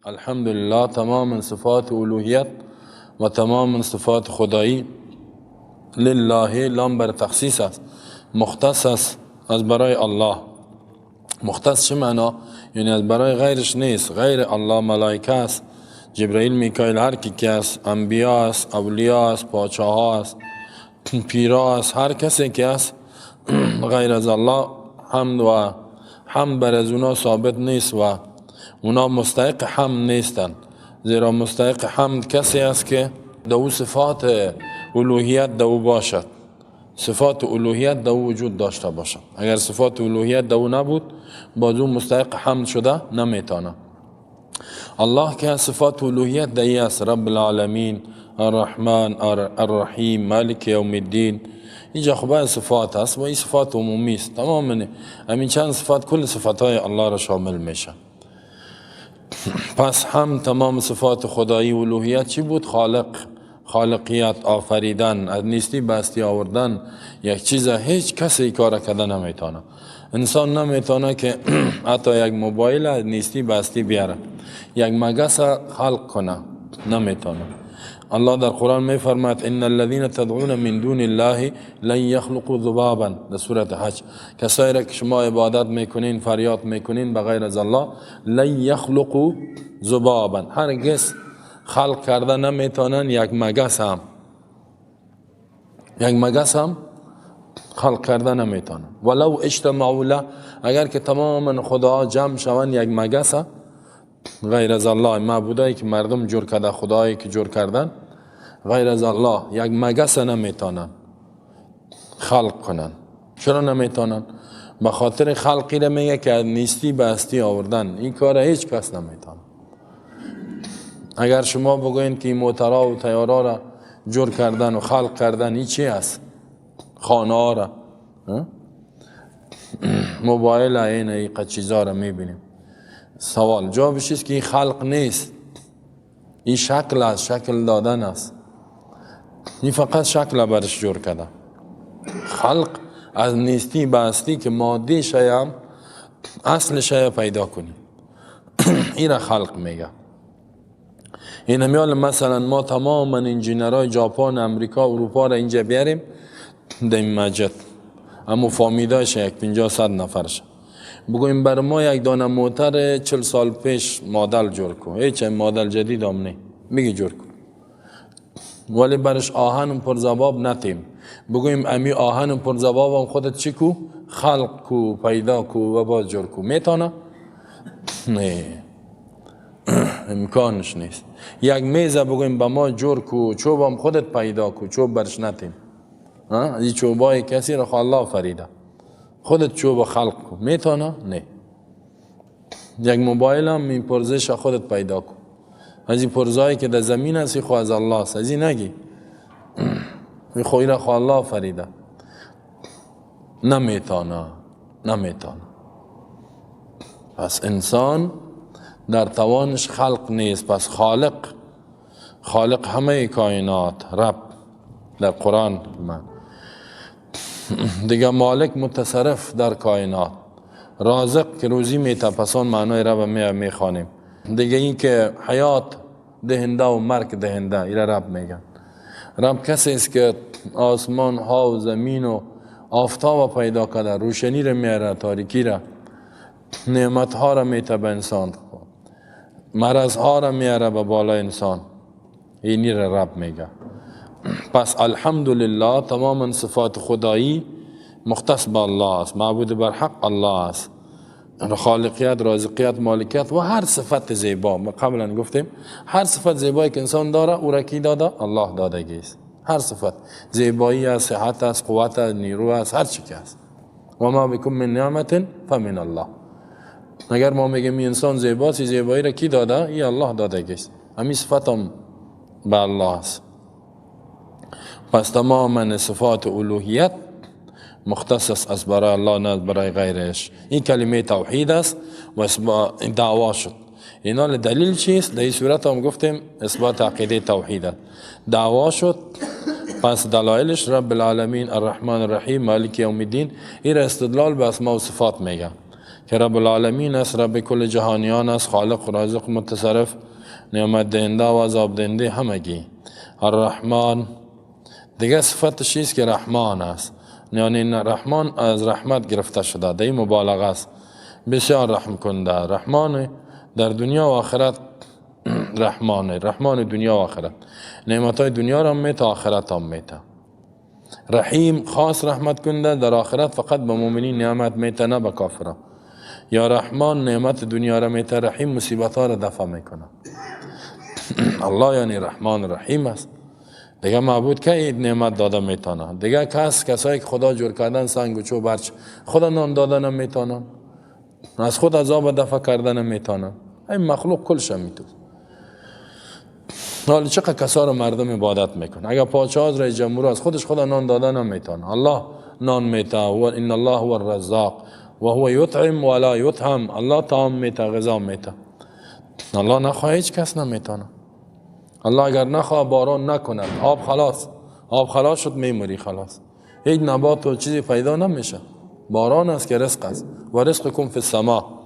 الحمدلله تمام صفات الوهیت و تمام صفات خدایی لله، لام بر تخصیص است، مختص است از برای الله. مختص چه معنا؟ یعنی از برای غیرش نیست. غیر الله ملائکه است، جبرائیل، میکائیل، هر کی که است، انبیا است، اولیا است، پادشاه است، پیرا است، هر کسی که است غیر از الله حمد و حمد بر از اونا ثابت نیست و اونا مستحق حمد نیستند. زیرا مستحق حمد کسی است که دو صفات الوهیت دو باشد، صفات الوهیت دو وجود داشته باشد. اگر صفات الوهیت دو نبود، باز او مستحق حمد شده نمیتونه. الله که صفات الوهیت دی است، رب العالمین، الرحمن، الرحیم، مالک یوم الدین. اینجا خب صفات است و این صفات عمومی است. تمام همین چند صفات کل صفات های الله را شامل میشه. پس هم تمام صفات خدایی و الوهیت چی بود؟ خالق، خالقیت، آفریدن، از نیستی به هستی آوردن یک چیز. هیچ کسی کار کرده نمیتونه. انسان نمیتونه که حتی یک موبایل از نیستی به هستی بیاره، یک مگس خلق کنه، نمیتونه. الله در قرآن میفرماید ان الذين تدعون من دون الله لن يخلقوا ذبابا، در سورة حج. کسایی را که شما عبادت میکنین، فریاد میکنین به غیر از الله، لن یخلقوا ذبابا، هرگز خلق کرده نمیتونن یک مگس هم، یک مگس هم خلق کرده نمیتونن. ولو اجتمعوا له، اگر که تماما خدا جمع شوند یک مگس غیر از الله، معبودایی که مردم جور کرده، خدایی که جور کردن غیر از الله، یک مگس نمیتونن خلق کنن. چرا نمیتونن؟ به خاطر خلقی را میگه که از نیستی به هستی آوردن، این کار هیچ کس نمیتونه. اگر شما بگوین که این موترها و تیارا را جور کردن و خلق کردن، این چی است؟ خانه ها را، موبایل، این چیزا را میبینیم. سوال جوابش است که این خلق نیست، این شکل است، شکل دادن است. این فقط شکل برش جور کرده. خلق از نیستی به هستی که ماده شیم اصل شی پیدا کنی، این را خلق میگه. این همیال مثلا ما تماما انجینرهای ژاپن، امریکا، اروپا را اینجا بیاریم در این مسجد، اما فامیدایش یک 50-100 نفرش، بگویم بر ما یک دانه موتر 40 سال پیش مدل جور کن، هیچ مدل جدید هم نه، میگه جور کن، ولی برش آهن و پرزباب نتیم. بگویم امی آهن و پرزباب هم خودت چی کو؟ خلق کو، پیدا کو و باز جور کو. میتونه؟ نه، امکانش نیست. یک میز بگویم به ما جور کو، چوب هم خودت پیدا کو، چوب برش نتیم. این چوبای کسی را الله فریده، خودت چوب خلق کو، میتونه؟ نه. یک موبایل هم این پرزش خودت پیدا کو، از این پرزایی که در زمین هست خو از الله است، از این نگی، این خو را خو الله فریده. نمیتونه، نمیتونه. پس انسان در توانش خلق نیست. پس خالق، خالق همه کائنات، رب در قرآن من دیگه، مالک متصرف در کائنات، رازق که روزی میته، پس آن معنای رب میخوانیم دیگه. این که حیات دهنده و مرگ دهنده، ایره رب میگن. رب کسی است که آسمان ها و زمین و آفتاب پیدا کرده، روشنی را میاره، تاریکی را، نعمت ها را میته به انسان، مرض ها را میاره به بالای انسان، اینی را رب میگه. پس الحمدلله تمام صفات خدایی مختص به الله است، معبود بر حق الله است، خالقیت، رازقیت، مالکیت و هر صفت زیبا. ما قبلا گفتیم هر صفت زیبایی که انسان داره او را کی داده؟ الله دادگی است. هر صفت زیبایی است، صحت است، قوت است، نیرو است، هر چی که است. و ما بكم من نعمت فمن الله. اگر ما میگیم انسان زیباست، زیبایی را کی داده؟ ای الله دادگی است. همین صفت هم به الله است. پس تماما صفات الوهیت مختص است برای الله، نه برای غیرش. این کلمه توحید است و دعوا شد. اینا دلیل چیست؟ در این صورت هم گفتیم اثبات عقیده توحید است. دعوا شد. پس دلایلش رب العالمین، الرحمن الرحیم، مالک یوم الدین، این استدلال به اسماء و صفات میگه که رب العالمین است، رب کل جهانیان است، خالق، رازق، متصرف، نعمت دهنده و عذاب دهنده همگی. الرحمن دیگه صفتش است که رحمان است، یعنی رحمان از رحمت گرفته شده، در این مبالغه است، بسیار رحم کننده. رحمان در دنیا و آخرت، رحمان، رحمان دنیا و آخرت، نعمت های دنیا را میته، آخرت هم میته. رحیم خاص رحمت کننده، در آخرت فقط به مؤمنین نعمت میته، نه به کافران. یا رحمان نعمت دنیا را میته، رحیم مصیبت ها را دفع میکنه. الله یعنی رحمان رحیم است. دیگه معبود که نعمت داده میتونه؟ دیگه کسایی که خدا جور کردن سنگ و چوب برچ، خدا نان داده نمیتونن، از خود عذاب دفع کردن نمیتونن. این مخلوق کلش میتونه. حالا چقدر کسا رو مردم عبادت میکنه؟ اگر پادشاه رئیس جمهور از خودش خدا نان داده نمیتونه، الله نان میته. و ان الله هو الرزاق و هو یطعم ولا یطعم. الله طعام میته، غذا میته. الله نخواه هیچ کس نمیتونه. الله اگر نخواه باران نکند، آب خلاص، آب خلاص شد میموری خلاص، هیچ نبات و چیزی پیدا نمیشه. باران است که رزق است. و رزقکم فی السما،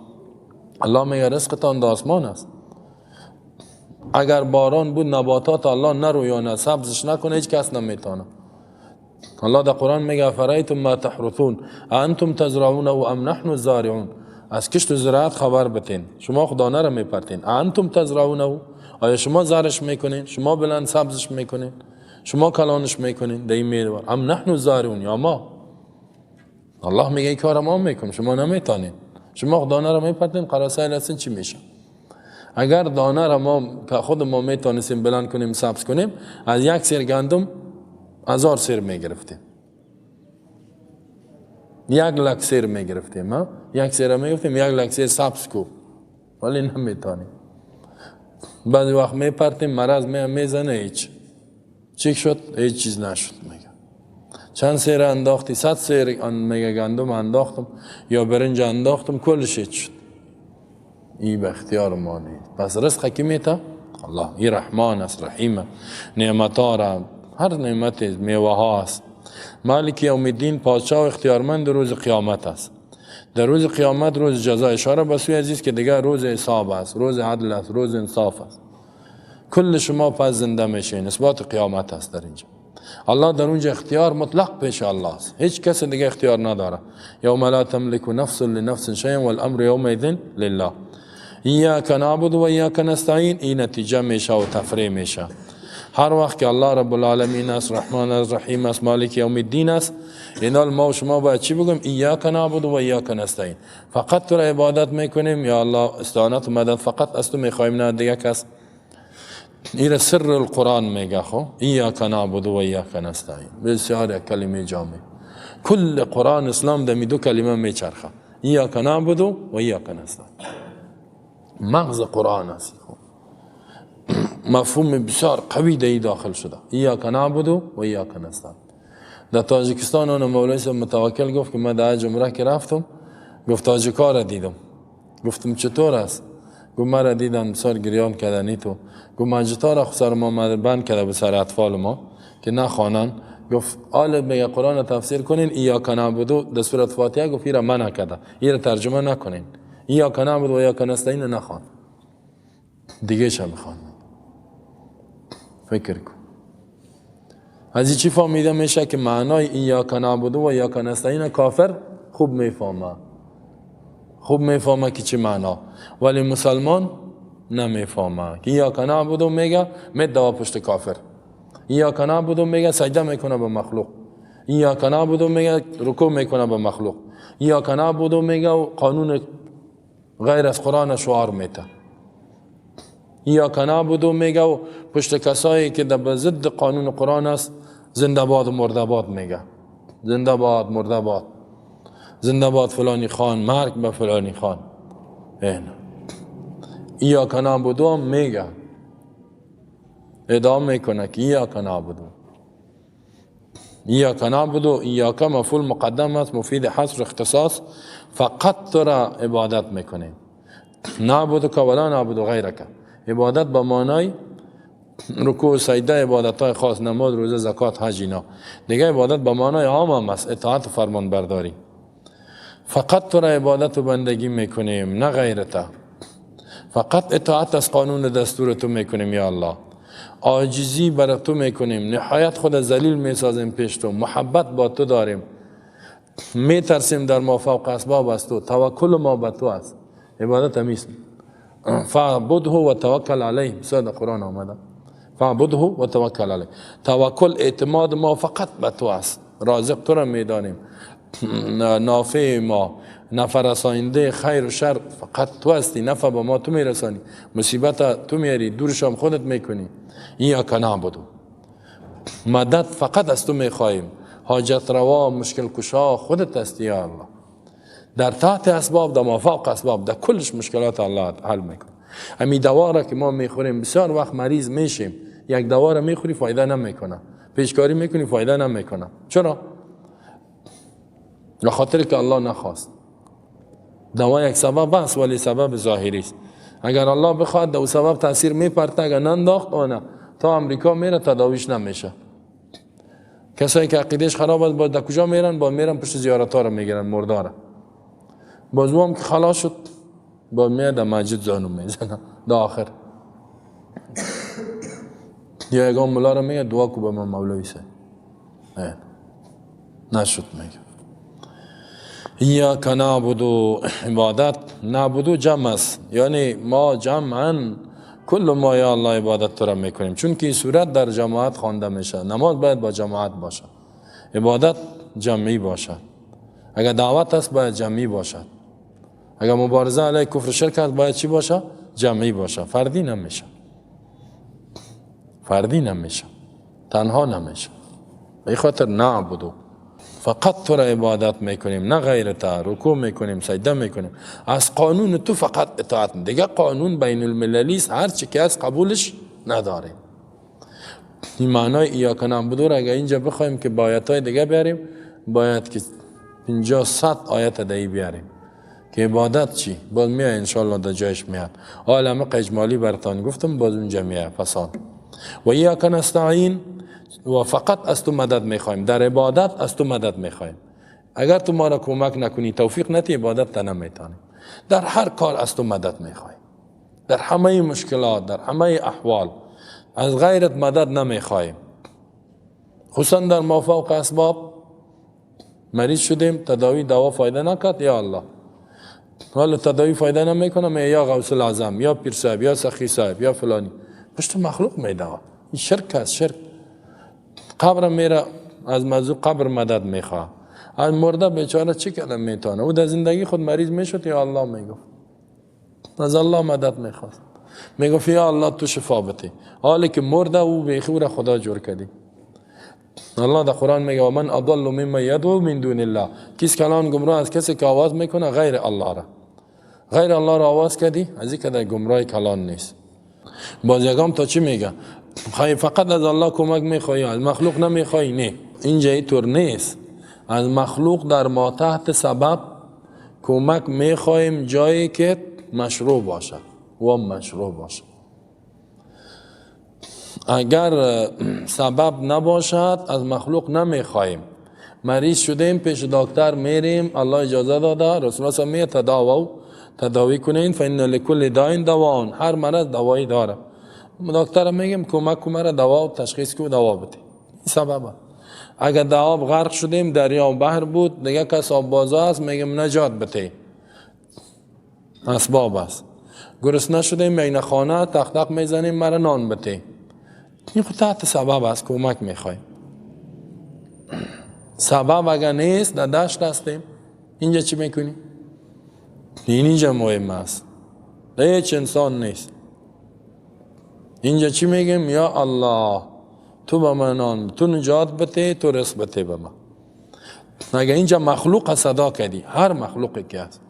الله میگه رزقتان در آسمان است. اگر باران بود نباتات الله نرویانه، سبزش نکنه، هیچ کس نمیتونه. الله در قرآن میگه افرایتم ما تحرثون انتم تزرعون ام نحن الزارعون. از کشت و زراعت خبر بتین، شما خدانه را میپرتین. انتم تزرعون، آیا شما زرش میکنین؟ شما بلند سبزش میکنین؟ شما کلانش میکنین؟ در این میوه ام نحن الزارعون، یا ما. الله میگه این کار ما میکنیم، شما نمیتونین. شما دانه را میپرتین، قراسای لسین چی میشه؟ اگر دانه را ما خود ما میتونستیم بلند کنیم، سبز کنیم، از یک سیر گندم 1000 سیر میگرفتیم، 1 لک سیر میگرفتیم، یک سیر میگرفتیم، 1 لک سیر سبز کو، ولی نمیتونیم. بعضی وقت میپرتیم، مرض میزنه، هیچ چی شد؟ هیچ چیز نشد. میگه چند سیر انداختی؟ 100 سیر میگه گندم انداختم یا برنج انداختم، کلش هیچ شد. این به اختیار ما نیست. پس رزق کی میته؟ الله. این رحمان است، رحیم، نعمت را، هر نعمت میوه ها است. مالک یوم الدین، پادشاه و اختیارمند روز قیامت است. در روز قیامت روز جزا، اشاره به سوی عزیز که دیگه روز حساب است، روز عدل است، روز انصاف است. کل شما پس زنده میشین، اثبات قیامت است در اینجا. الله در اونجا اختیار مطلق پیش الله است، هیچ کس دیگه اختیار نداره. یوم لا تملک نفس لنفس شیئا والامر یومئذ لله. ایاک نعبد و ایاک نستعین، این نتیجه میشه و تفریح میشه. هر وقت که الله رب العالمین است، رحمان است، رحیم است، مالک یوم الدین است، اینال ما و شما باید چی بگیم؟ ایاک نعبد و ایاک نستعین. فقط تو را عبادت میکنیم یا الله، استعانت و مدد فقط از تو میخوایم، نه دیگه کس. این سر القرآن میگه خو ایاک نعبد و ایاک نستعین، بسیار یک کلمه جامع. کل قرآن اسلام دمی دو کلمه میچرخه، ایاک نعبد و ایاک نستعین. مغز قرآن است، مفهوم بسیار قوی دی داخل شده، ایاک نعبد و ایاک نستعین. در تاجیکستان اون مولوی صاحب متوکل گفت که من در عمره که رفتم، گفت تاجیکا را دیدم، گفتم چطور است؟ گفت مرا دیدن بسیار گریان کردنی تو. گفت مسجدها را سر ما بند کرده به سر اطفال ما که نخوانن. گفت آل میگه قرآن تفسیر کنین، ایاک نعبد در سورت فاتحه، گفت ایرا منع کرده، ایرا ترجمه نکنین، ایاک نعبد و ایاک نستعین نخوان، دیگه چه بخوان؟ فکر کن. از این چی فهمیده میشه که معنای ایاک نعبد و ایاک نستعین کافر خوب میفهمه، خوب میفهمه که چی معنا، ولی مسلمان نمیفهمه. که ایاک نعبد میگه میدوه پشت کافر، ایاک نعبد میگه سجده میکنه به مخلوق، ایاک نعبد میگه رکوع میکنه به مخلوق، ایاک نعبد میگه قانون غیر از قرآن شعار میته، ایاک نعبد میگه و پشت کسایی که در ضد قانون قرآن است زنده باد و مرده باد میگه، زنده باد مرده باد، زنده باد فلانی خان، مرگ به فلانی خان. اینه ایاک نعبد هم میگه، ادعا میکنه که ایاک نعبد، ایاک نعبد. ایاک مفعول مقدم است، مفید حصر اختصاص، فقط تو را عبادت میکنیم. نعبدک ولا نعبد غیرک، عبادت به معنای رکوع و سجده، عبادت های خاص، نماز، روزه، زکات، حج، اینا. دیگه عبادت به معنای عام هم است، اطاعت و فرمان برداری. فقط تو را عبادت و بندگی میکنیم، نه غیرت. فقط اطاعت از قانون دستور تو میکنیم یا الله. عاجزی بر تو میکنیم، نهایت خود ذلیل میسازیم پیش تو، محبت با تو داریم، میترسیم در ما فوق اسباب از تو، توکل ما به تو است. عبادت همیست. فاعبده و توکل علیه، ساده قرآن آمده. فاعبده و توکل علیه. توکل اعتماد ما فقط به تو است. رازق تو را میدانیم، نافع ما، نفع رساینده خیر و شر فقط تو هستی. نفع به ما تو میرسانی، مصیبت تو میاری، دورشام خودت میکنی. ایاک نعبد، مدد فقط از تو میخواهیم، حاجت روا، مشکل کشا خودت هستی یا الله. در تحت اسباب، در مافوق اسباب، در کلش مشکلات الله حل میکنه. امی دوا را که ما میخوریم، بسیار وقت مریض میشیم، یک دوا را میخوری فایده نمیکنه، پیشکاری میکنی فایده نمیکنه. چرا؟ به خاطر که الله نخواست. دوا یک سبب است ولی سبب ظاهری است. اگر الله بخواد دو سبب تاثیر میپرته، اگر ننداخت آنه تا امریکا میره تداویش نمیشه. کسایی که عقیدهش خراب است با در کجا میرن؟ با میرن پشت زیارت ها رو میگیرن، مرداره. باز هم که خلاص شد با میاد در مسجد زانو میزنه در آخر. یا یگان ملا رو میگه دعا کو به من مولوی سه نشد. میگه ایاک نعبد، عبادت نعبد جمع است، یعنی ما جمعا کل ما یا الله عبادت تو را میکنیم، چون که این صورت در جماعت خوانده میشه. نماز باید با جماعت باشه، عبادت جمعی باشد. اگر دعوت است باید جمعی باشد، اگر مبارزه علیه کفر شرک است باید چی باشه؟ جمعی باشه. فردی نمیشه، فردی نمیشه، تنها نمیشه. به خاطر نعبدو، فقط تو را عبادت میکنیم نه غیر تا. رکوع میکنیم، سجده میکنیم، از قانون تو فقط اطاعت. دیگه قانون بین المللی است، هر چی که از قبولش نداریم. این معنای ایاک نعبد را اگر اینجا بخوایم که با آیت‌های دیگه بیاریم، باید که 50-100 آیت دیگه بیاریم که عبادت چی؟ باز میاد انشالله در جایش میاد. عالم اجمالی براتان گفتم، باز اونجا میاد فساد. و ایاک نستعین، و فقط از تو مدد میخوایم، در عبادت از تو مدد میخوایم. اگر تو ما را کمک نکنی، توفیق ندی، عبادت تا نمیتونیم. در هر کار از تو مدد میخوایم، در همه مشکلات، در همه احوال از غیرت مدد نمیخوایم. خصوصا در مافوق اسباب. مریض شدیم، تداوی دوا فایده نکرد، یا الله حالا تداوی فایده نمیکنه، یا غوث الاعظم، یا پیر صاحب، یا سخی صاحب، یا فلانی، پشت مخلوق میدوا. این شرک است، شرک. قبر میره، از موضوع قبر مدد میخواه. از مرده بیچاره چی کردن میتونه؟ او در زندگی خود مریض میشد، یا الله میگفت، از الله مدد میخواست، میگفت یا الله تو شفا بده. حالی که مرده او بیخی را خدا جور کردی. الله در قرآن میگه و من اضل ممن یدعو من دون الله، کس کلان گمراه از کسی که آواز میکنه غیر الله را. غیر الله را آواز کردی، از این که گمراه کلان نیست. باز یگام تا چی میگه؟ خواهی فقط از الله کمک میخوایی، از مخلوق نمیخوایی؟ نه، اینجا اینطور نیست. از مخلوق در ما تحت سبب کمک میخواهیم، جایی که مشروع باشد و مشروع باشد. اگر سبب نباشد از مخلوق نمیخواهیم. مریض شدیم پیش دکتر میریم، الله اجازه داده، رسول الله صلی الله علیه و تداووا، تداوی کنین، فان لکل داء دواء، هر مرض دوایی داره. دکتر میگیم کمک کن مرا دوا تشخیص کو دوا بده، این سببه. اگر در آب غرق شدیم، دریا و بحر بود، دیگه کس آب بازا است، میگیم نجات بده، اسباب است. گرسنه شدیم، بین خانه تق تق میزنیم، مرا نان بده، این خود تحت سبب است، کمک میخوایم. سبب اگر نیست، در دشت هستیم، اینجا چی میکنی؟ این اینجا مهم است، هیچ انسان نیست. اینجا چی میگیم؟ یا الله تو به من نان، تو نجات بده، تو رزق بده به من. اگر اینجا مخلوق صدا کردی، هر مخلوقی که هست،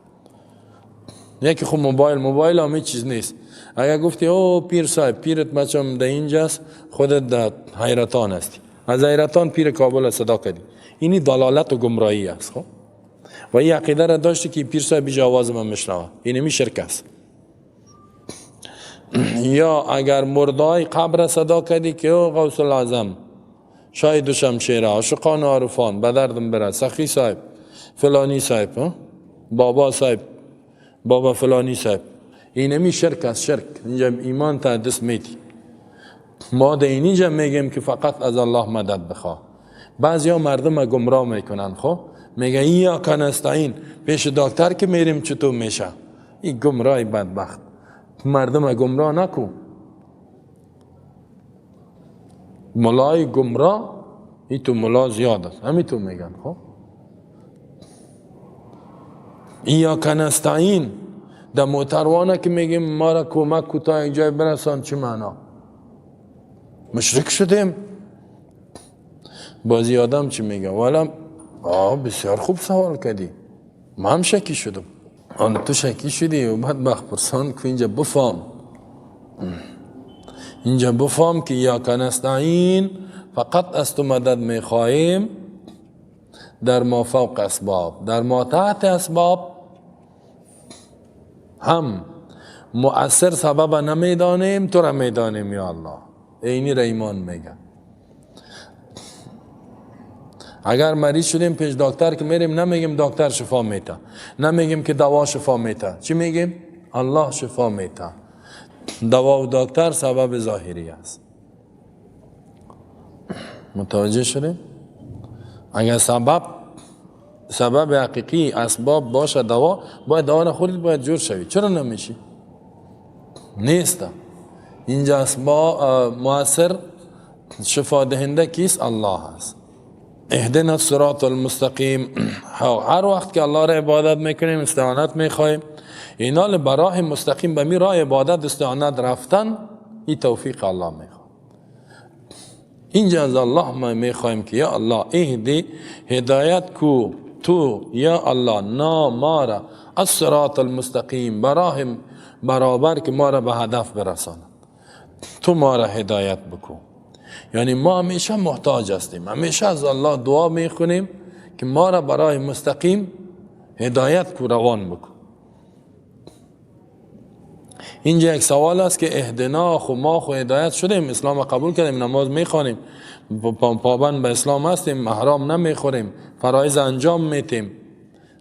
یکی خب موبایل هم هیچ چیز نیست. اگر گفتی او پیر صاحب، پیرت بچم در اینجاست، خودت در حیرتان هستی، از حیرتان پیر کابل صدا کردی، اینی دلالت و گمراهی است. خب و این عقیده را داشتی که پیر صاحب بیجا آواز من میشنوه، اینمی شرک است. یا اگر مردای قبر صدا کردی که او غوث الاعظم، شاید و شمشیره، عاشقان و عارفان، به دردم بره، سخی صاحب، فلانی صاحب، بابا صاحب، بابا فلانی صاحب. اینمی شرک است، شرک. اینجا ایمان تا دست میتی. ما در اینجا میگیم که فقط از الله مدد بخواه. بعضیا مردم گمراه میکنن، خب میگه ایاک نستعین، پیش دکتر که میریم چطور میشه؟ این گمراه بدبخت، مردم گمراه نکو. ملای گمراه این تو ملا زیاد است، همین تو میگن. خب ایاک نستعین در موتروانه که میگیم ما را کمک کو تا یک جای برسان، چه معنا؟ مشرک شدیم. بازی آدم چی میگه؟ والا بسیار خوب سوال کردی، ما هم شکی شدم. آن تو شکی شدی و بعد بخ پرسان که اینجا بفهم، اینجا بفهم که ایاک نستعین فقط از تو مدد میخواهیم در ما فوق اسباب، در ما تحت اسباب هم مؤثر سبب نمیدانیم، تو را میدانیم یا الله. اینی را ایمان میگه. اگر مریض شدیم پیش دکتر که میریم، نمیگیم دکتر شفا میته، نمیگیم که دوا شفا میته، چی میگیم؟ الله شفا میته. دوا و دکتر سبب ظاهری است. متوجه شدیم؟ اگر سبب حقیقی اسباب باشه دوا، باید دوا نخورید، باید جور شوید. چرا نمیشی؟ نیست. اینجا اسباب مؤثر شفا دهنده کیست؟ الله است. اهدنا الصراط المستقیم. هر وقت که الله را عبادت میکنیم، استعانت میخوایم، اینا براه مستقیم به می راه عبادت استعانت رفتن، این توفیق الله میخواد. اینجا از الله ما میخوایم که یا الله اهدی، هدایت کو تو یا الله نا ما را الصراط المستقیم، براه برابر که ما را به هدف برساند، تو ما را هدایت بکو. یعنی ما همیشه محتاج هستیم، همیشه از الله دعا میخونیم که ما را برای مستقیم هدایت کو، روان بکن. اینجا یک سوال است که اهدنا، خو ما خو هدایت شدیم، اسلام قبول کردیم، نماز میخوانیم، پابند به اسلام هستیم، حرام نمیخوریم، فرایض انجام میتیم،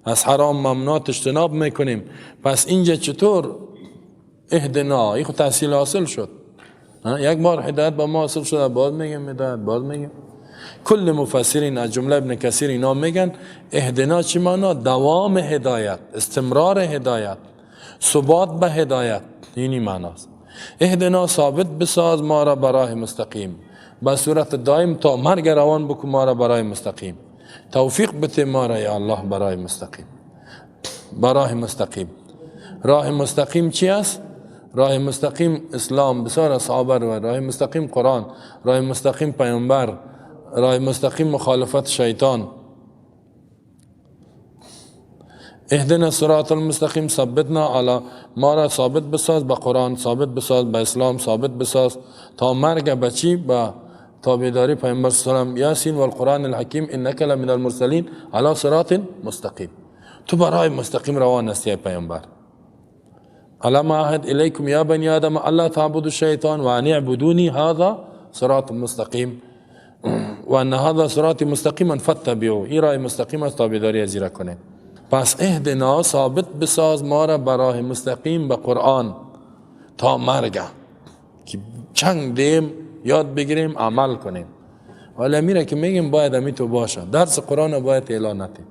از حرام ممنوعات اجتناب میکنیم، پس اینجا چطور اهدنا؟ این خو تحصیل حاصل شد. یک بار هدایت با ما حاصل شده، باز میگیم هدایت، باز میگیم. کل مفسرین از جمله ابن کثیر اینا میگن اهدنا چی معنا؟ دوام هدایت، استمرار هدایت، ثبات به هدایت، اینی معناست. اهدنا ثابت بساز ما را براه مستقیم، به صورت دائم تا مرگ روان بکن ما را برای مستقیم، توفیق بده ما را یا الله برای مستقیم، براه مستقیم. راه مستقیم چی است؟ راه مستقیم اسلام، بسیار اصحابه رو، راه مستقیم قرآن، راه مستقیم پیامبر، راه مستقیم مخالفت شیطان. اهدنا الصراط المستقیم ثبتنا علی، ما را ثابت بساز به قرآن، ثابت بساز به اسلام، ثابت بساز تا مرگ بچی به تابعداری پیامبر صلی الله علیه و سلم. یاسین والقرآن الحکیم انک لمن المرسلین علی صراط مستقیم. تو برای مستقیم روان هستی پیامبر. ألم أعهد إليكم يا بني آدم ألا تعبدوا الشيطان وأن اعبدوني هذا صراط مستقیم وأن هذا صراطي مستقیما فاتبعوه. این راه مستقیم است، تابعداری از را کنیم. پس اهدنا ثابت بساز ما را براه مستقیم به قرآن تا مرگ که چنگ دیم یاد بگیریم عمل کنیم. ولی میره که میگیم باید امی تو باشه، درس قرآن باید اعلان نتیم،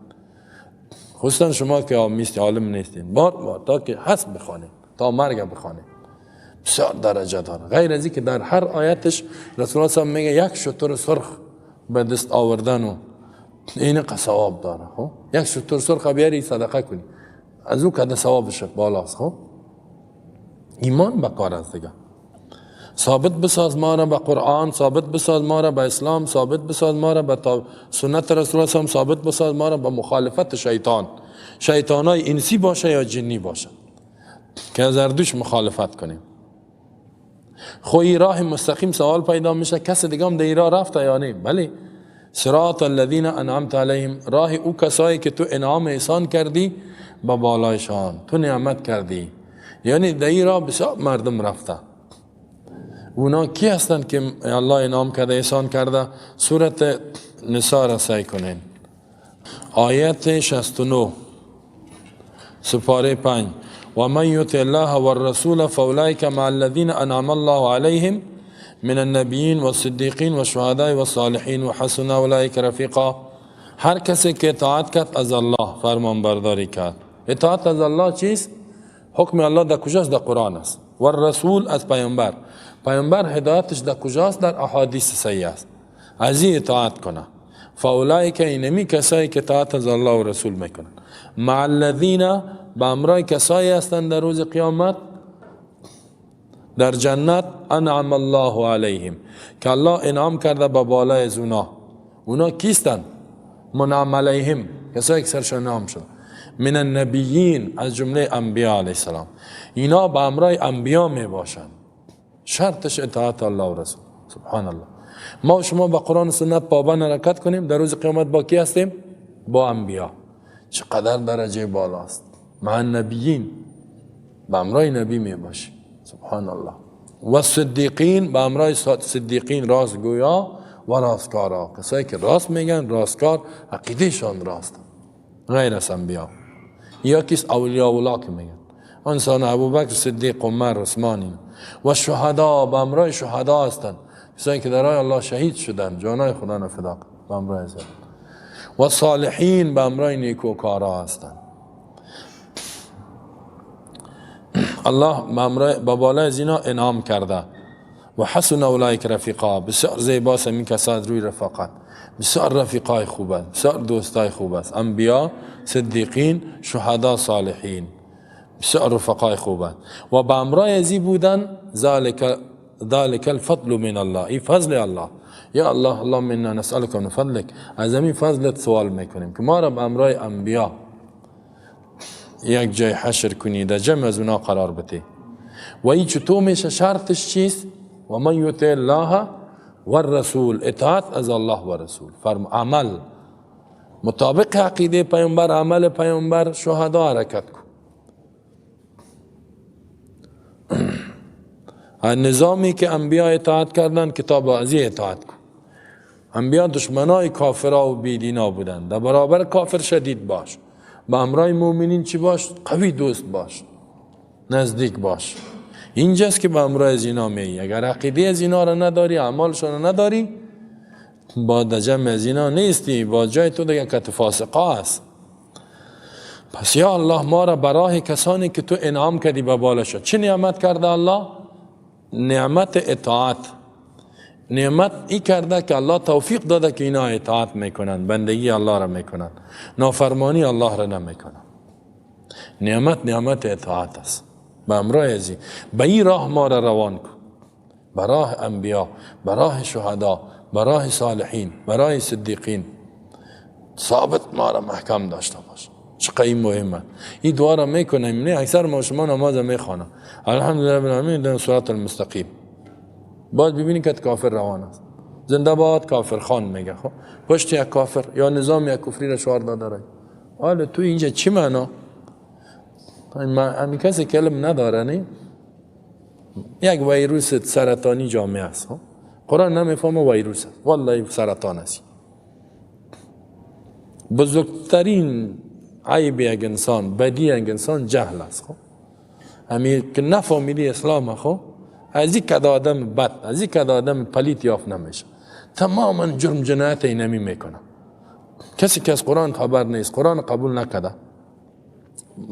خصوصا شما که آمیست عالم نیستین، بار بار تا که حسب بخوانیم، تا مرگ بخوانیم، بسیار درجه داره. غیر از که در هر آیتش رسول الله صلی الله علیه و میگه یک شتر سرخ به دست آوردن و این ثواب داره. خب یک شتر سرخ بیاری صدقه کنی، از او کده ثوابش بالاست. خب ایمان به کار است دیگه. ثابت بساز ما را به قرآن، ثابت بساز ما را به اسلام، ثابت بساز ما را به سنت رسول الله صلی، ثابت بساز ما را به مخالفت شیطان، شیطانای انسی باشه یا جنی باشه که از اردوش مخالفت کنیم. خو این راه مستقیم سوال پیدا میشه کس دیگه هم در راه رفته یا نه؟ بله، صراط الذین انعمت علیهم، راه او کسایی که تو انعام احسان کردی به بالایشان، تو نعمت کردی. یعنی در این راه بسیار مردم رفته. اونا کی هستند که الله انعام کرده احسان کرده؟ سورت نساء را سعی کنین، آیت 69. سپاره 5، و من یطع الله والرسول فاولئک مع الذین انعم الله علیهم من النبیین والصدیقین والشهداء والصالحین وحسن اولئک رفیقا. هر کسی که اطاعت کرد از الله، فرمان برداری کرد. اطاعت از الله چیست؟ حکم الله در کجاست؟ در قرآن است. و الرسول از پیامبر. پیامبر هدایتش در کجاست؟ در احادیث صحیح است. از این اطاعت کنه. فاولئک، اینمی کسایی که اطاعت از الله و رسول میکنن، مع الذین، به امرای کسایی هستند در روز قیامت در جنت، انعم الله علیهم، که الله انعام کرده به بالای از اونا. اونا کیستند؟ منعم علیهم، کسایی که سرشان انعام شده. من النبیین، از جمله انبیا علیه السلام. اینا به امرای انبیا می باشند. شرطش اطاعت الله و رسول. سبحان الله. ما و شما با قرآن و سنت پابند حرکت کنیم، در روز قیامت با کی هستیم؟ با انبیا. چقدر درجه بالاست. مع النبیین، به امرای نبی می باشیم. سبحان الله. و صدیقین، به امرای صدیقین، راستگویا و راستکارا، کسایی که راست میگن، راستکار، عقیدهشان راست، غیر از انبیا. یا کس اولیاء الله که میگن انسان، ابوبکر صدیق، عمر، عثمان. و شهدا، به امرای شهدا هستند، کسایی که در راه الله شهید شدن، جانای خدا را فدا، به امرای زد. و صالحین، به امرای نیکوکارا هستند. الله به بالای از اینا انعام کرده. و حسن اولئک رفیقا، بسیار زیباست این کسان روی رفاقت، بسیار رفیقای خوب است، بسیار دوستای خوب است. انبیا، صدیقین، شهدا، صالحین، بسیار رفقای خوب است. و به امرای ازی بودن، ذلك الفضل من الله، ای فضل الله. یا الله، اللهم انا نسألك من فضلك، از همین فضلت سوال میکنیم که ما را به امرای انبیا یک جای حشر کنی، در جمع از اونا قرار بده. و این چطور میشه؟ شرطش چیست؟ و من یطع الله والرسول، اطاعت از الله و رسول، فرم عمل مطابق عقیده پیامبر، عمل پیامبر، شهدا حرکت کن. نظامی که انبیا اطاعت کردن، کتاب ازی اطاعت کن. انبیا دشمنای کافرا و بیدینا بودن، در برابر کافر شدید باش، با امرای مؤمنین چی باش؟ قوی دوست باش، نزدیک باش. اینجاست که با امرای از اینا می، اگر عقیده از اینا را نداری، اعمالشان را نداری، با جمع از اینا نیستی، با جای تو دیگه کت فاسقا است. پس یا الله ما را براه کسانی که تو انعام کردی به بالا شد. چه نعمت کرده الله؟ نعمت اطاعت. نعمت ای کرده که الله توفیق داده که اینا اطاعت میکنن، بندگی الله را میکنن، نافرمانی الله را نمیکنن. نعمت نعمت اطاعت است. به امرای ازی به این راه ما را روان کن، به راه انبیا، به راه شهدا، به راه صالحین، به راه صدیقین. ثابت ما را محکم داشته باش. چقدر این مهمه. این دعا را میکنیم، نه اکثر ما شما نماز میخوانم، الحمدلله رب العالمین، در صراط المستقیم. باید ببینی که کافر روان است. زنده باد کافر خان میگه. خب پشت یک کافر یا نظام یک کفری را شعار داده رای. حالا تو اینجا چی معنا؟ همین کسی که علم نداره، نه یک ویروس سرطانی جامعه است. قرآن نمیفهمه ویروس است، والله سرطان است. بزرگترین عیب یک انسان، بدی یک انسان جهل است. خب همین که نفهمیدی اسلام، خب از این کد آدم بد، از این کد آدم پلیت یافت نمیشه. تماما جرم جنایت اینمی میکنه. کسی که از قرآن خبر نیست، قرآن قبول نکرده،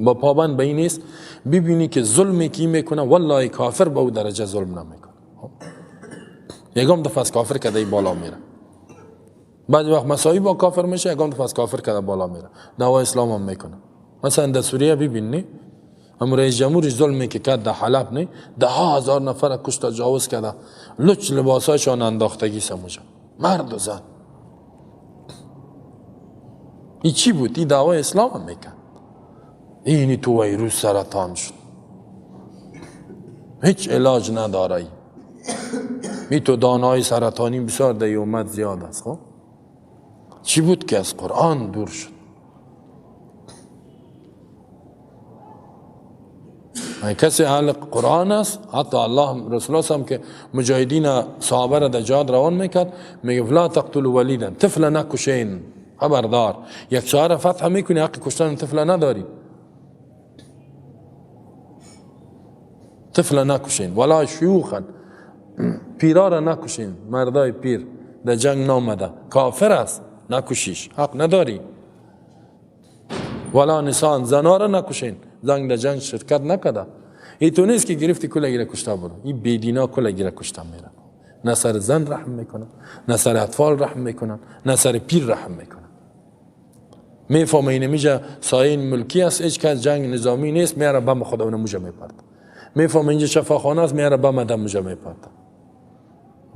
با پابند به این نیست، ببینی که ظلمی که میکنه، والله کافر به او درجه ظلم نمیکنه. یکم دفعه از کافر کده بالا میره. بعضی وقت مساوی با کافر میشه، یکم دفعه از کافر کده بالا میره. دعوای اسلام هم میکنه. مثلا در سوریه ببینی، هم رئیس جمهورش ظلمی که کرد در حلب، نه ده هزار نفر کشت، تجاوز کرده، لچ لباسایشان انداختگی سموجا، مرد و زن. این چی بود؟ این دعوای اسلام هم میکرد. اینی تو ویروس سرطان شد، هیچ علاج نداره. می تو دانای سرطانی بسیار در اومد زیاد است. خب چی بود که از قرآن دور شد؟ کسی اهل قرآن است، حتی الله رسول الله هم که مجاهدین صحابه را در جهاد روان میکرد، میگه لا تقتلوا ولیدا، طفل نکشین، خبردار، یک شهر فتح میکنی حق کشتن طفل نداری. طفل نکشین، ولا شیوخا، پیرا را نکشین، مردای پیر در جنگ نامده، کافر است، نکشیش، حق نداری. ولا نسان، زنا را نکشین، زنگ در جنگ شرکت نکده. این تو نیست که گرفتی کل گیره کشته برو، این بیدینا کل گیره کشته میره. نه سر زن رحم میکنن، نه سر اطفال رحم میکنن، نه سر پیر رحم میکنن. میفهمه اینه میجه سایه ملکی است، هیچ کس جنگ نظامی نیست، میاره بم خدا اونو موجه میپرد. میفهمه اینجا شفاخانه است، میاره بم آدم موجه میپرد.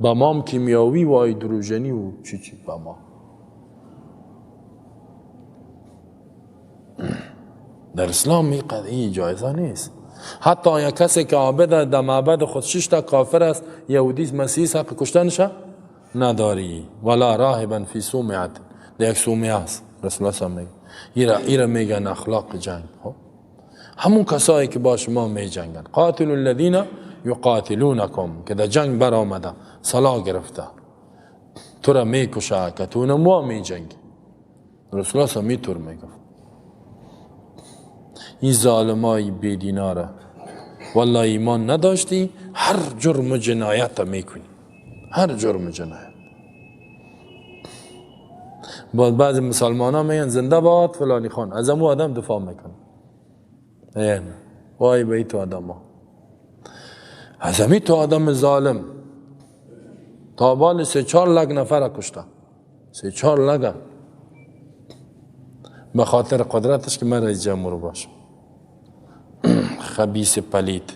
بمام کیمیاوی و هیدروژنی و چی چی بما. در اسلام این جایزه نیست. حتی یک کسی که عابد در معبد خود 6 تا کافر است، یهودی است، مسیحی است، حق کشتنش نداری. ولا راهبا فی صومعه، در یک صومعه است. رسول الله صلی میگه ایرا میگن اخلاق جنگ. همون کسایی که با شما می جنگن، قاتل الذین یقاتلونکم، که در جنگ بر آمده سلاح گرفته تو را میکشه که تو نموا می جنگی. رسول الله صلی میتور میگفت این ظالمای بیدیناره والله ایمان نداشتی، هر جرم و جنایت میکنی، هر جرم و جنایت. بعد بعضی مسلمان ها میگن زنده باد فلانی خان، از امو آدم دفاع میکنه. یعنی وای به تو آدم ها، از امی تو آدم ظالم تا بال 3-4 لک نفر کشته، 3-4 لک، به خاطر قدرتش که من رئیس جمهور باشم. خبیث پلید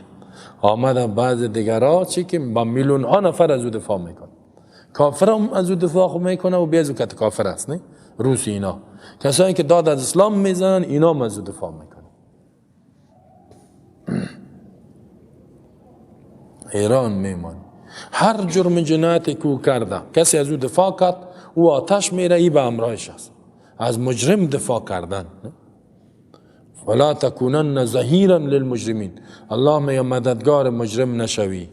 آمده بعض دیگرها چی که با میلیون ها نفر از او دفاع میکنه، کافر هم از او دفاع میکنه و بیازو که کافر است، نه روسی اینا کسایی که داد از اسلام میزنن اینا هم از او دفاع میکنه. ایران میمان هر جرم جنایتی که او کرده کسی از او دفاع کرد، او آتش میره، ای به امرایش است. از مجرم دفاع کردن، ولا تکونن ظهیرا للمجرمین، الله میگه مددگار مجرم نشوی.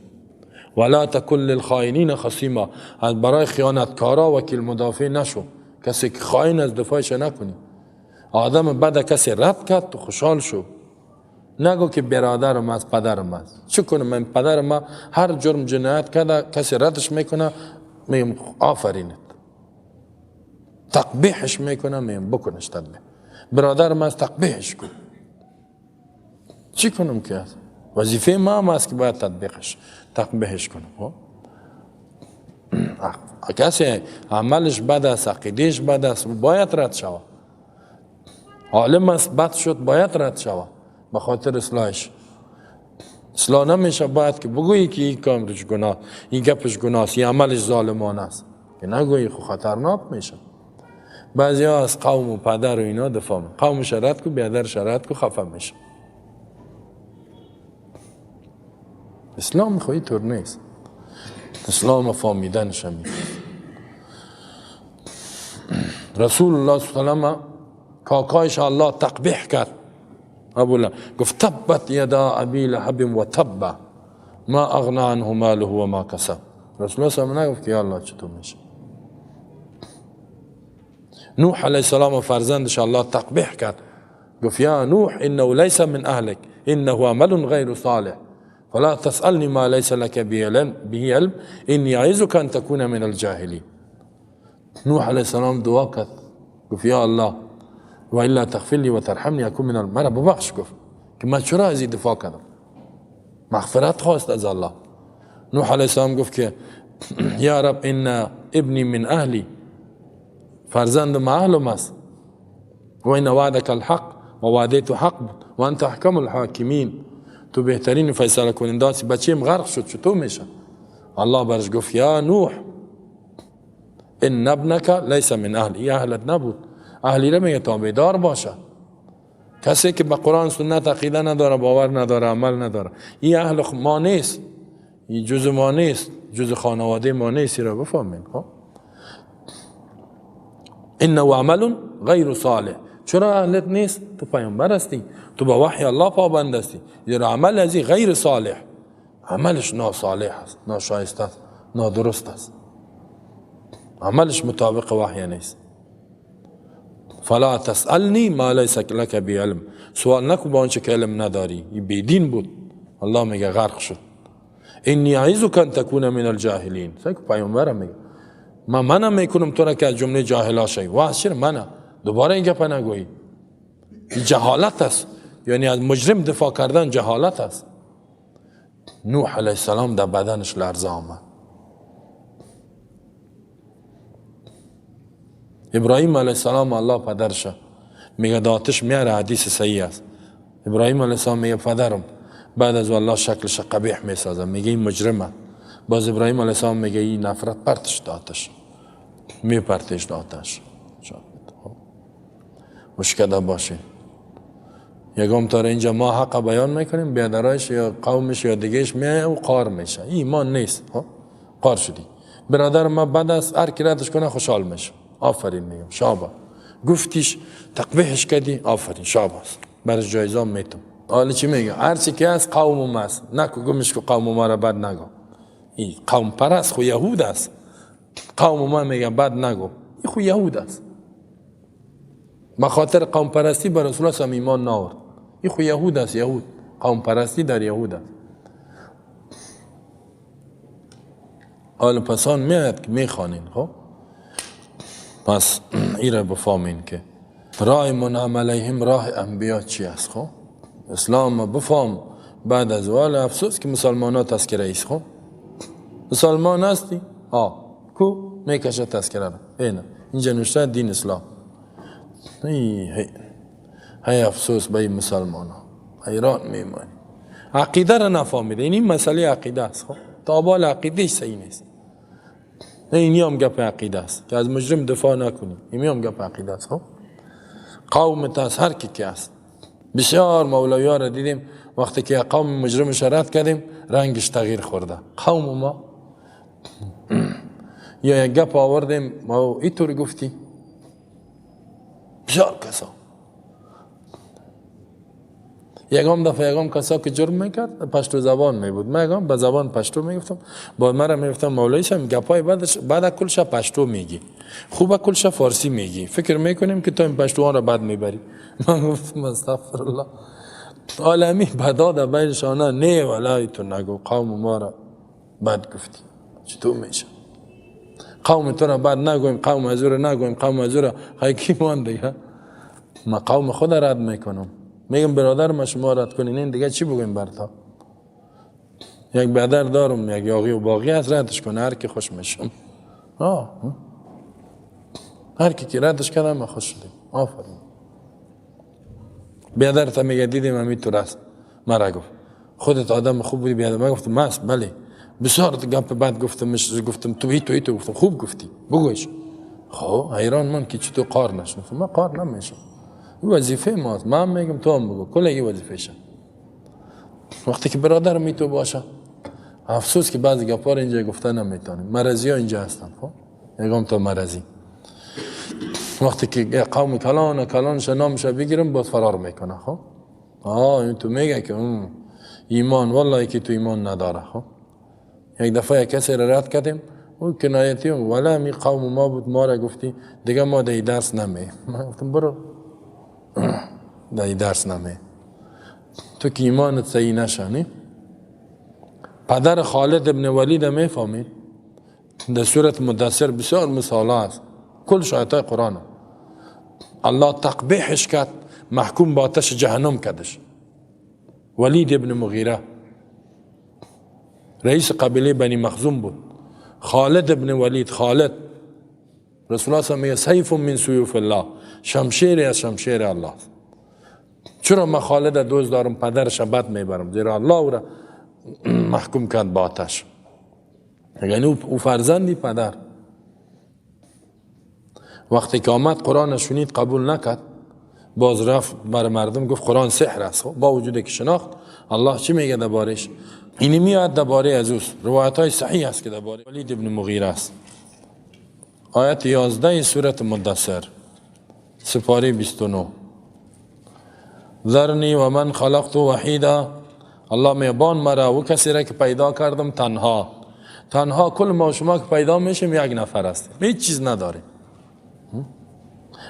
ولا تکن للخائنین خصیما، از برای خیانتکارا وکیل مدافع نشو، کسی که خائن از دفاعش نکنی. آدم بد کسی رد کرد تو خوشحال شو، نگو که برادرم است پدرم است. چه کنم من پدرم ما هر جرم جنایت کرده کسی ردش میکنه، میگم آفرینت، تقبیحش میکنه، میگم بکنش تقبیح. برادرم است تقبیحش کن. چی کنم که است؟ وظیفه ما هم است که باید تقبیحش کنم. کسی عملش بد است، عقیدهش بد است، باید رد شود. عالم است بد شد، باید رد شود به خاطر اصلاحش. اصلاح نمیشه، باید که بگویی که این کارش گناه، این گپش گناه است، این عملش ظالمانه است، که نگویی خو خطرناک میشه. بعضی ها از قوم و پدر و اینا دفاع میکنن، قوم رد کو، بیادرش رد کو، خفه میشه. اسلام خو اینطور نیست. اسلام فهمیدنش هم. رسول الله صلی الله علیه و کاکایش الله تقبیح کرد. ابو لهب گفت تبت یدا ابی لهب و تب ما اغنى عنه ماله و ما کسب. رسول الله صلی الله علیه و نگفت که یا الله چطور میشه. نوح علیه السلام و فرزندش الله تقبیح کرد، گفت یا نوح انه لیس من اهلک انه عمل غیر صالح فلا تسألني ما ليس لك به علم اني اعظك ان تكون من الجاهلين. نوح علیه السلام دعا کرد، گفت یا الله و الا تغفر لي وترحمني اكون من المرا. ببخش، گفت که من چرا از این دفاع کردم، مغفرت خواست از الله. نوح علیه السلام گفت که یا رب ان ابنی من اهلی، فرزند ما اهلم است، و ان وعدك الحق و وعده تو حق بود و انت احکم الحاکمین، تو بهترین فیصله کننده هستی. بچه‌م غرق شد چطور میشه؟ الله برش گفت یا نوح ان ابنك لیس من اهلی، اهلت نبود. اهلی را میگه تابعدار باشه، کسی که به قرآن سنت عقیده نداره، باور نداره، عمل نداره، این اهل ما نیست، این جز ما نیست، جز خانواده ما نیست. را بفهمین. خب انه عمل غیر صالح. چرا اهلت نیست؟ تو پیامبر هستی، تو با وحی الله پابند هستی، زیرا عمل از این غیر صالح، عملش ناصالح است، ناشایسته است، نادرست است، عملش مطابق وحی نیست. فلا تسألنی ما لیس لک به علم، سوال نکن با آنچه که علم نداری. این بیدین بود، الله میگه غرق شد. انی اعظک ان تکون من الجاهلین. سگ پیامبرم میگه من منم میکنم تو را که از جمله جاهلا شوی. وعظ چرا منه؟ دوباره این گپ نگویی. جهالت است، یعنی از مجرم دفاع کردن جهالت است. نوح علیه السلام در بدنش لرزه آمد. ابراهیم علیه السلام الله پدرش میگه داتش میاره، حدیث صحیح است. ابراهیم علیه السلام میگه پدرم، بعد از الله شکلش قبیح میسازه، میگه این مجرمه. باز ابراهیم علیه السلام میگه این نفرت پرتش داتش، میپرتش داتش. مشکل باشه یکم تا اینجا ما حق بیان میکنیم، بیادرایش یا قومش یا دیگهش میایه و قار میشه. ایمان نیست، قار شدی. برادر ما بعد از هر کی ردش کنه خوشحال میشه، آفرین میگم، شابه گفتیش تقبیحش کردی، آفرین شاباس، برش جایزه میتم. حالا چی میگه؟ هر چی که از قوم ما است، نکو گمش که قوم ما را بد نگو. این قوم پرست خو یهود است. قوم ما میگه بد نگو، این خو یهود است. ما خاطر قوم پرستی بر رسول الله صلی ایمان نآورد. این خو یهود است، یهود قوم پرستی در یهود است. حالا پسان میاد که میخوانین. خب پس این را بفهمین که راه منعم علیهم راه انبیا چی است. خب اسلام بفهم بعد از وال افسوس که مسلمان ها تذکره ایست. خب مسلمان هستی؟ آه کو میکشه تذکره را، اینه اینجا نوشته دین اسلام. ای هی افسوس به این مسلمان ها، حیران میمانی، عقیده را نفهمیده. این مسئله عقیده است. خب تا بال عقیده صحیح نیست. این هم گپ عقیده است که از مجرم دفاع نکنی، این هم گپ عقیده است. خب قوم است، هر کی که است. بسیار مولوی ها را دیدیم وقتی که قوم مجرمش رد کردیم رنگش تغییر خورده. قوم ما یا یک گپ آوردیم ما اینطور گفتی، بسیار کسا یکم دفعه یکم کسا که جرم میکرد پشتو زبان میبود، من یکم به زبان پشتو میگفتم، با مرا میگفتم مولوی صاحب گپای بعدش بعد کلش پشتو میگی، خوب کلش فارسی میگی، فکر میکنیم که تو این پشتوان را بد میبری. من گفتم استغفر الله، عالمی بدا در بین شانه نه ولای تو نگو قوم ما را بد گفتی، چطور میشه قوم تو را بد نگویم، قوم از او را نگویم، قوم از او را کی مان دیگه. ما قوم خود رد میکنم، میگم برادر ما شما رد کنین، این دیگه چی بگویم برتا؟ یک برادر دارم، یک یاغی و باغی هست، ردش کنه هر کی خوش میشم. هر کی که ردش کردم ما خوش شدیم، آفرین. برادر تا میگه دیدیم همین تو راست مرا گفت خودت آدم خوب بودی. بیادر من گفتم ماست بله، بسیار گپ بد گفتم، گفتم تو هی تو هی تو، گفتم خوب گفتی بگوش. خب حیران من که چطور قار نشد. من قار نمیشم، این وظیفه ماست، من میگم تو هم بگو، کل این وظیفه شه. وقتی که برادر می تو باشه، افسوس که بعضی گپا رو اینجا گفته نمیتونیم، مرضی ها اینجا هستن. خب یکم تا مرضی وقتی که قوم کلان کلانش نامش بگیرم باز فرار میکنه. خب این تو میگه که ایمان والله که تو ایمان نداره. خب یک دفعه یک کسی را رد کردیم، او کنایتی ولی می قوم ما بود، ما را گفتی دیگه ما در درس نمی. من گفتم برو در درس نمی، تو که ایمانت صحیح نشانی. پدر خالد ابن ولید میفهمید در سورت مدثر بسیار مثال است، کل آیات قرآن الله تقبیحش کرد، محکوم به آتش جهنم کردش. ولید ابن مغیره رئیس قبیله بنی مخزوم بود. خالد ابن ولید، خالد رسول الله صلی الله علیه و سیف من سیوف الله، شمشیر از شمشیر الله. چرا من خالد دوست دارم پدرش بد میبرم؟ زیرا الله او را محکوم کرد به آتش. یعنی او فرزندی پدر. وقتی که آمد قرآن شنید قبول نکرد، باز رفت بر مردم گفت قرآن سحر است. با وجود که شناخت الله چی میگه دربارش؟ اینی میاد درباره از اوست، روایت های صحیح است که درباره ولید ابن مغیره است. آیت 11 سورت مدثر سپاره 29، ذرنی و من خلقت وحیدا، الله میبان مرا و کسی را که پیدا کردم تنها. تنها کل ما شما که پیدا میشیم یک نفر هستیم، هیچ چیز نداریم،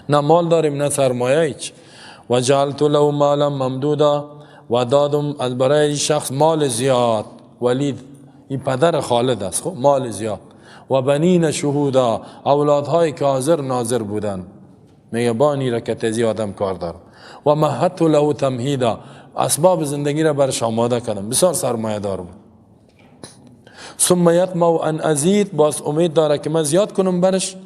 نه مال داریم نه سرمایه، هیچ. و جعلت له مالا ممدودا، و دادم از برای شخص مال زیاد. ولید این پدر خالد است، خب مال زیاد. و بنین شهودا، اولادهای که حاضر ناظر بودن. میگه بانی را که تزی آدم کار دارم. و مهدت له تمهیدا، اسباب زندگی را برش آماده کردم، بسیار سرمایه دار بود. ثم یطمع ان ازید، باز امید داره که من زیاد کنم برش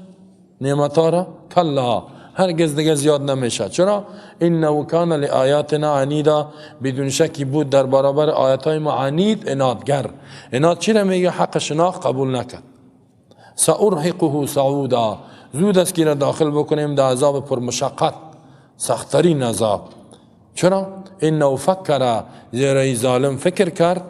نعمتها را. کلا، هرگز دیگه زیاد نمیشه. چرا؟ انه کان لآیاتنا عنیدا، بدون شکی بود در برابر آیاتهای ما عنید، عنادگر. عناد چی را میگه؟ حق شناخت قبول نکرد. سأرهقه صعودا، زود است که را داخل بکنیم در عذاب پرمشقت، سختترین عذاب. چرا؟ انه فکر، زیرا ظالم فکر کرد،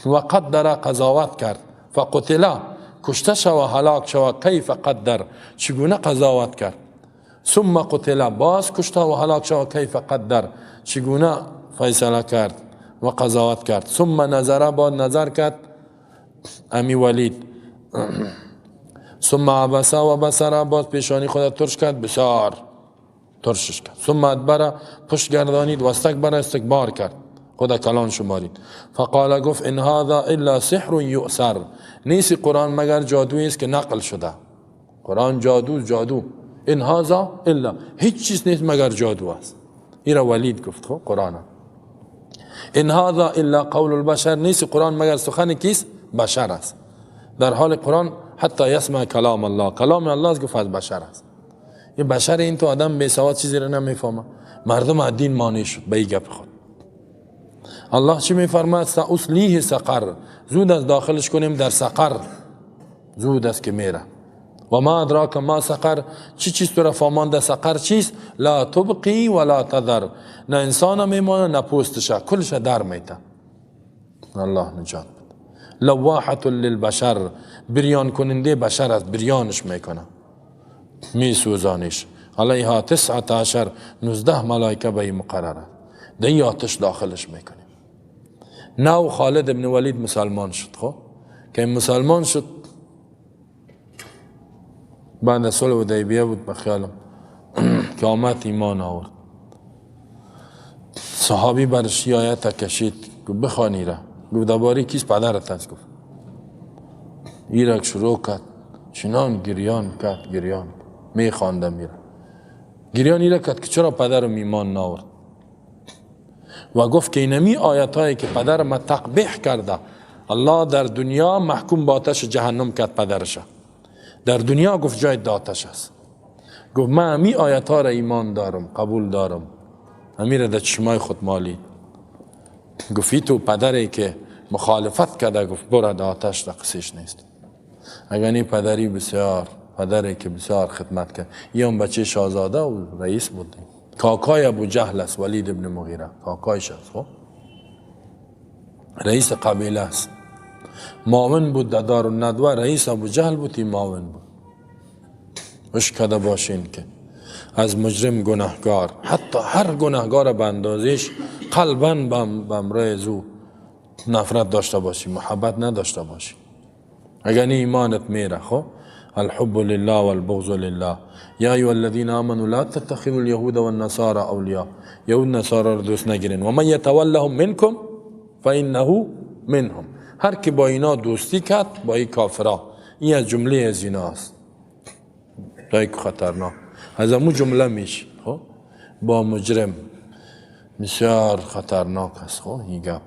و قدر، قضاوت کرد، فقتل، کشته شوه، هلاک شوه، کیف قدر، چگونه قضاوت کرد. ثم قتل، باز کشته و هلاک شوه، کیف قدر، چگونه فیصله کرد و قضاوت کرد. ثم نظر، بعد نظر کرد امی ولید. ثم عبس و بسر، باز پیشانی خود ترش کرد، بسیار ترشش کرد. ثم ادبر، پشت گردانید، و استکبر، استکبار کرد، خدا کلان شمارید. فقال، گفت ان هذا الا سحر یؤثر، نیست قرآن مگر جادویی است که نقل شده. قرآن جادو، جادو. ان هذا الا، هیچ چیز نیست مگر جادو است. این را ولید گفت، خب قرآن. ان هذا الا قول البشر، نیست قرآن مگر سخن کیست؟ بشر است. در حال قرآن حتی یسمع کلام الله، کلام الله است، گفت از بشر است. این بشر، این تو آدم بی سواد چیزی را نمیفهمه. مردم از دین مانع شد به این گپ خود. الله چی میفرماید؟ سأصلیه سقر، زود از داخلش کنیم در سقر، زود است که میره. و ما ادراک ما سقر، چی چیز تو را فهمانده سقر چیست؟ لا تبقی ولا تذر، نه انسان میمانه نه پوستشه، کلش در میته. الله نجات بده. لواحة للبشر، بریان کننده بشر است، بریانش میکنه، میسوزانش. علیها 19، 19 ملائکه به این مقرره، در این آتش داخلش میکنیم. نو خالد ابن ولید مسلمان شد. خب که مسلمان شد بعد از صلح حدیبیه بود به خیالم که آمد ایمان آورد. صحابی برش آیت کشید، گفت بخوانی را. گفت درباره کیست؟ پدرت است. گفت ایرک شروع کرد چنان گریان کرد، گریان میخوانده میره، گریان ایره کرد که چرا پدرم ایمان نآورد. و گفت که اینمی آیت هایی که پدر ما تقبیح کرده، الله در دنیا محکوم به آتش جهنم کرد پدرش، در دنیا گفت جای آتش است. گفت من امی آیت ها را ایمان دارم، قبول دارم، امی را در چشمای خود مالید. گفت تو پدری که مخالفت کرده، گفت برو در آتش، در قصیش نیست. اگر این پدری بسیار، پدری که بسیار خدمت کرد، این هم بچه شاهزاده و رئیس بود، کاکای ابو جهل است، ولید ابن مغیره کاکایش است، خب رئیس قبیله است، معاون بود در دار الندوه، رئیس ابو جهل بود، این معاون بود. اش کده باشین که از مجرم گناهگار، حتی هر گناهگار به اندازش قلبا به امرای زو نفرت داشته باشی، محبت نداشته باشی، اگر نه ایمانت میره. خب الحب لله والبغض لله. یا ایها الذین آمنوا لا تتخذوا اليهود والنصارى اولیاء، یهود نصارا رو دوست نگیرین. و من یتولهم منکم فانه منهم، هر کی با اینا دوستی کرد با این کافرا، این از جمله از اینا است. که خطرناک از امو جمله میشه. خب با مجرم بسیار خطرناک است. خب این گپ